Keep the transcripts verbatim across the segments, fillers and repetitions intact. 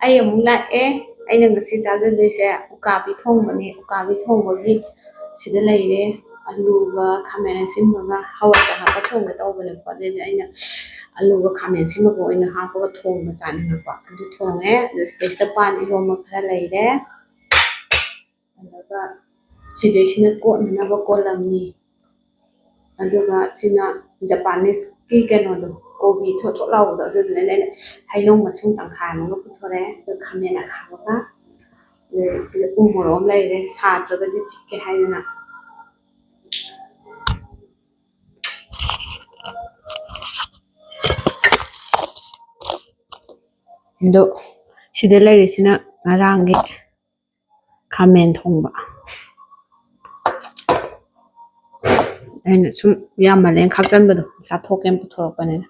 ꯑꯩ ꯑꯃꯨꯛ ꯂꯥꯛꯑꯦ꯫ ꯑꯩꯅ ꯉꯁꯤ ꯆꯥꯖꯗꯣꯏꯁꯦ ꯎꯀꯥꯕꯤ ꯊꯣꯡꯕꯅꯦ꯫ ꯎꯀꯥꯕꯤ ꯊꯣꯡꯕꯒꯤ ꯁꯤꯗ ꯂꯩꯔꯦ, ꯑꯂꯨꯒ ꯈꯥꯃꯦꯟ ꯑꯁꯤꯟꯕꯒ꯫ ꯍꯋꯥꯏꯖꯥꯔ ꯍꯥꯞꯄ ꯊꯣꯡꯒꯦ ꯇꯧꯕꯅꯦꯕꯀꯣ, ꯑꯗꯨꯗꯤ ꯑꯩꯅ ꯑꯂꯨꯒ ꯈꯥꯃꯦꯟ ꯑꯁꯤꯟꯕꯒ ꯑꯣꯏꯅ ꯍꯥꯞꯄꯒ ꯊꯣꯡꯕ ꯆꯥꯅꯤꯡꯉꯛꯄ, ꯑꯗꯨ ꯊꯣꯡꯉꯦ꯫ ꯑꯗꯨ ꯁꯤꯗꯩꯁꯤꯗ ꯄꯥꯟ ꯏꯔꯣꯝꯕ ꯈꯔ ꯂꯩꯔꯦ, ꯑꯗꯨꯒ ꯁꯤꯗꯩꯁꯤꯅ ꯀꯣꯠꯅꯅꯕ ꯀꯣꯂꯝꯅꯤ꯫ ꯑꯗꯨꯒ ꯁꯤꯅ ꯖꯄꯥꯅꯤꯁꯀꯤ ꯀꯩꯅꯣꯗꯣ, ꯀꯣꯕꯤ ꯊꯣꯠ ꯊꯣꯠ ꯂꯥꯎꯕꯗꯣ, ꯑꯗꯨꯗꯨꯅꯅꯦ ꯑꯩꯅ ꯍꯩꯅꯧ ꯃꯁꯨꯡ ꯇꯪꯈꯥꯏ ꯑꯃꯒ ꯄꯨꯊꯣꯔꯛꯑꯦ꯫ ꯑꯗꯨꯒ ꯈꯥꯃꯦꯟ ꯑꯈꯥꯕꯒ, ꯑꯗꯨꯒ ꯁꯤꯗ ꯎ ꯃꯣꯔꯣꯛ ꯑꯃ ꯂꯩꯔꯦ, ꯁꯥꯗ꯭ꯔꯒꯗꯤ ꯆꯤꯛꯀꯦ ꯍꯥꯏꯗꯅ꯫ ꯑꯗꯣ ꯁꯤꯗ ꯂꯩꯔꯤꯁꯤꯅ ꯉꯔꯥꯡꯒꯤ ꯈꯥꯃꯦꯟ ꯊꯣꯡꯕ꯫ ꯑꯩꯅ ꯁꯨꯝ ꯌꯥꯝꯃꯜꯂꯦꯅ ꯈꯥꯛꯆꯟꯕꯗꯣ, ꯆꯥꯊꯣꯛꯀꯦꯅ ꯄꯨꯊꯣꯔꯛꯄꯅꯤꯅ꯫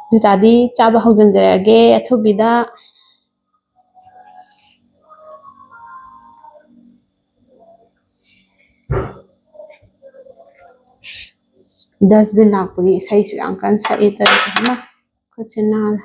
ꯑꯗꯨ ꯇꯥꯔꯗꯤ ꯆꯥꯕ ꯍꯧꯖꯤꯟꯖꯔꯛꯑꯒꯦ ꯑꯊꯨꯕꯤꯗ꯫ Dustbin ꯂꯥꯛꯄꯒꯤ ꯏꯁꯩꯁꯨ ꯌꯥꯝ ꯀꯟꯅ ꯁꯛꯏ ꯇꯧꯔꯤꯁꯦ꯫ ꯏꯃꯥ, ꯈꯨꯠꯁꯦ ꯅꯥꯔꯦ꯫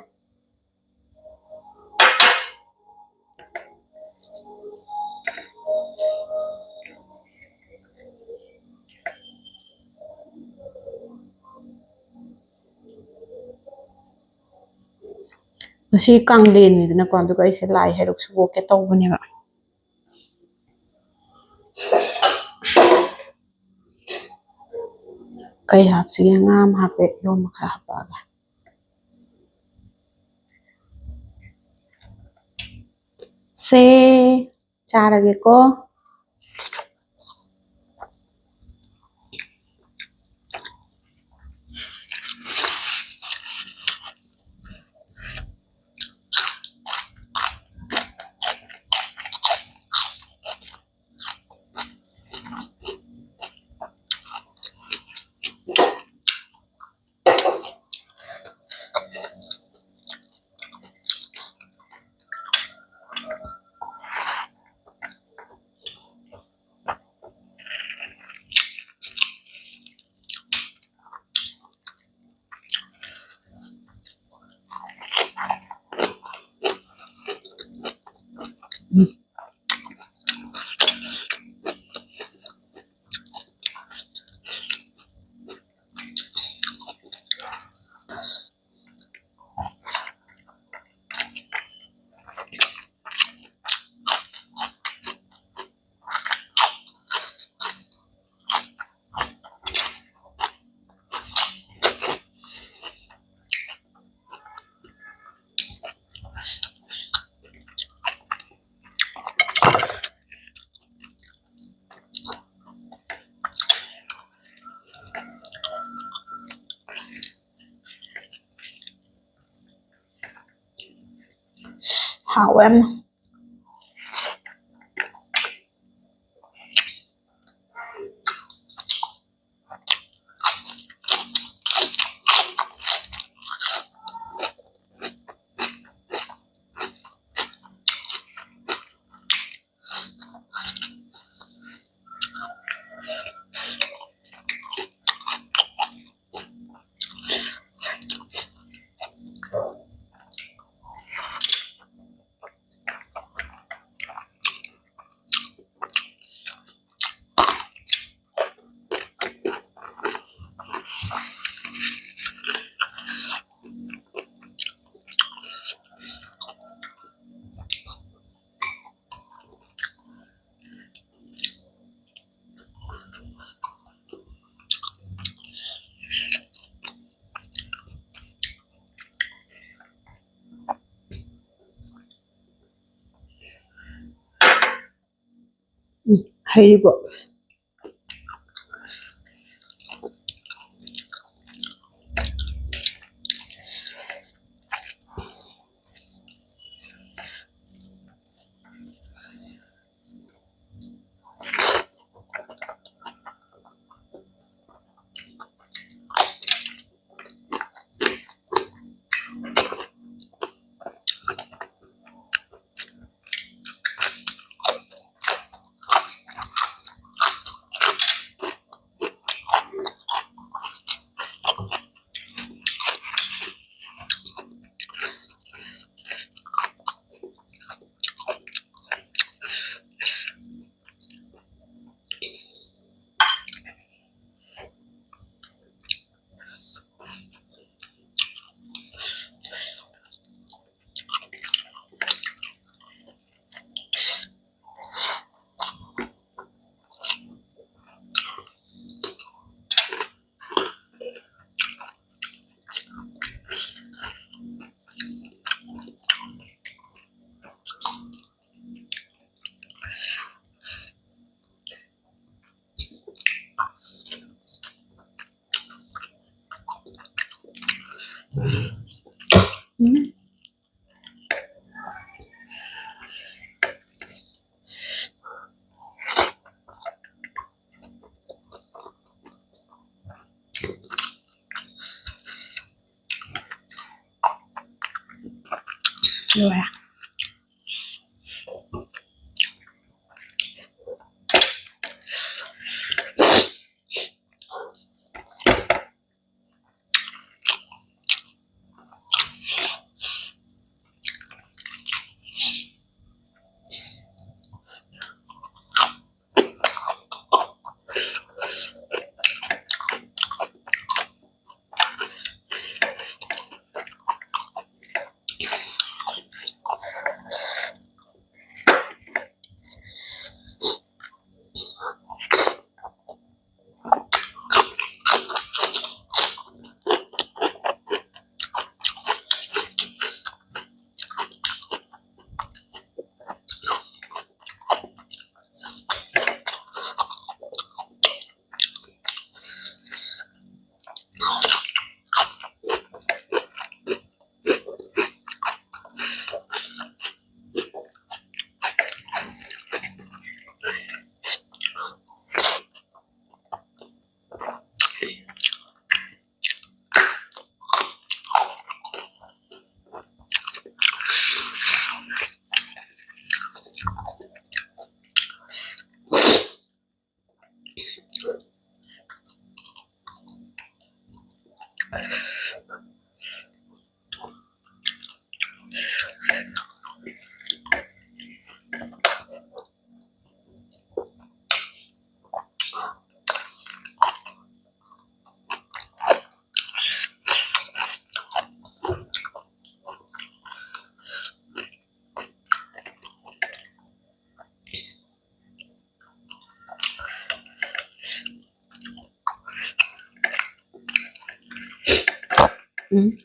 ꯉꯁꯤ ꯀꯥꯡꯂꯦꯟꯅꯤꯗꯅꯀꯣ, ꯑꯗꯨꯒ ꯑꯩꯁꯦ ꯂꯥꯏ ꯍꯩꯔꯨꯛ ꯁꯨꯕꯣꯛꯀꯦ ꯇꯧꯕꯅꯦꯕ꯫ ꯀꯩ ꯍꯥꯞꯁꯤꯒꯦ? ꯉꯥ ꯑꯃ ꯍꯥꯞꯄꯦ, ꯏꯔꯣꯝꯕ ꯈꯔ ꯍꯥꯞꯄꯛꯑꯒꯦ꯫ ꯁꯦ, ꯆꯥꯔꯒꯦꯀꯣ꯫ ꯍꯥꯎꯋꯦ ꯌꯥꯝꯅ꯫ ꯎꯝ, ꯍꯩꯔꯤꯕꯣ꯫ ꯂꯣꯏꯔꯦ꯫ ꯎꯝ꯫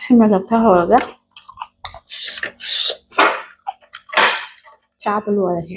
ꯁꯤꯃ ꯂꯧꯊꯍꯧꯔꯒ ꯆꯥꯕ ꯂꯣꯏꯔꯦ꯫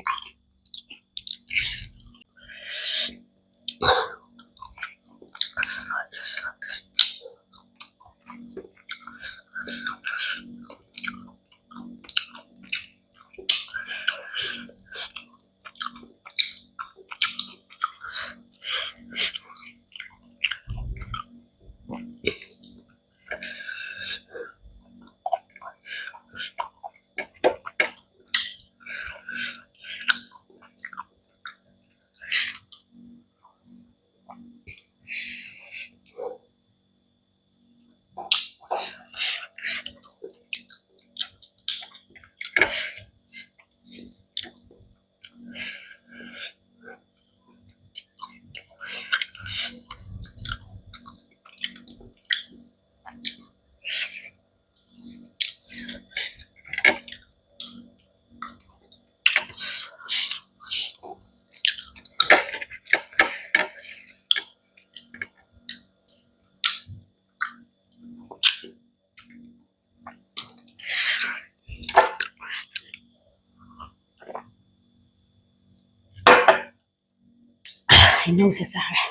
ꯍꯩꯅꯧꯁꯦ ꯆꯥꯔꯦ꯫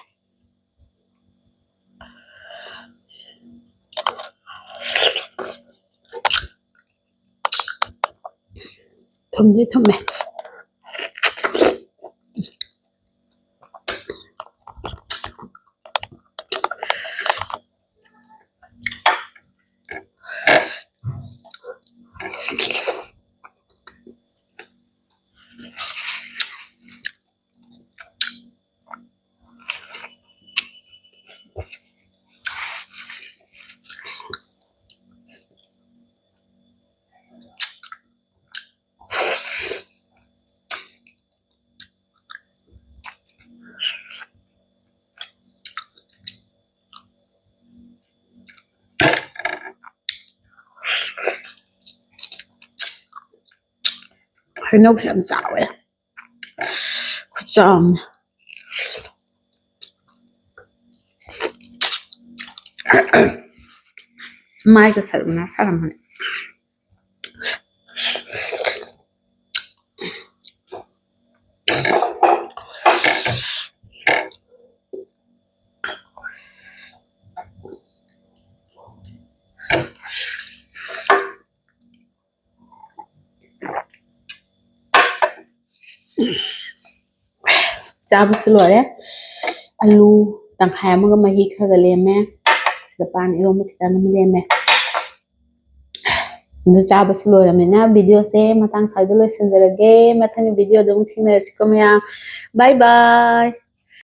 ꯊꯨꯝꯗꯤ ꯊꯨꯝꯃꯦ꯫ ꯍꯩꯅꯧꯁꯦ ꯌꯥꯝ ꯆꯥꯎꯋꯦ꯫ ꯈꯨꯆꯥꯎ ꯑꯃꯅꯤ꯫ ꯃꯥꯏꯒ ꯁꯔꯨꯛꯅ ꯁꯥꯔꯝꯃꯅꯤ꯫ ꯆꯥꯕꯁꯨ ꯂꯣꯏꯔꯦ꯫ ꯑꯂꯨ ꯇꯪꯈꯥꯏ ꯑꯃꯒ ꯃꯍꯤ ꯈꯔꯒ ꯂꯦꯝꯃꯦ꯫ ꯁꯤꯗ ꯄꯥꯟ ꯏꯔꯣꯝꯕ ꯈꯤꯇꯪ ꯑꯃ ꯂꯦꯝꯃꯦ꯫ ꯑꯗꯨ ꯆꯥꯕꯁꯨ ꯂꯣꯏꯔꯕꯅꯤꯅ videoꯁꯦ ꯃꯇꯥꯡ ꯁ꯭ꯋꯥꯏꯗ ꯂꯣꯏꯁꯤꯟꯖꯔꯒꯦ꯫ ꯃꯊꯪꯒꯤ videoꯗ ꯑꯃꯨꯛ ꯊꯦꯡꯅꯔꯁꯤꯀꯣ ꯃꯌꯥꯝ꯫ Bye bye꯫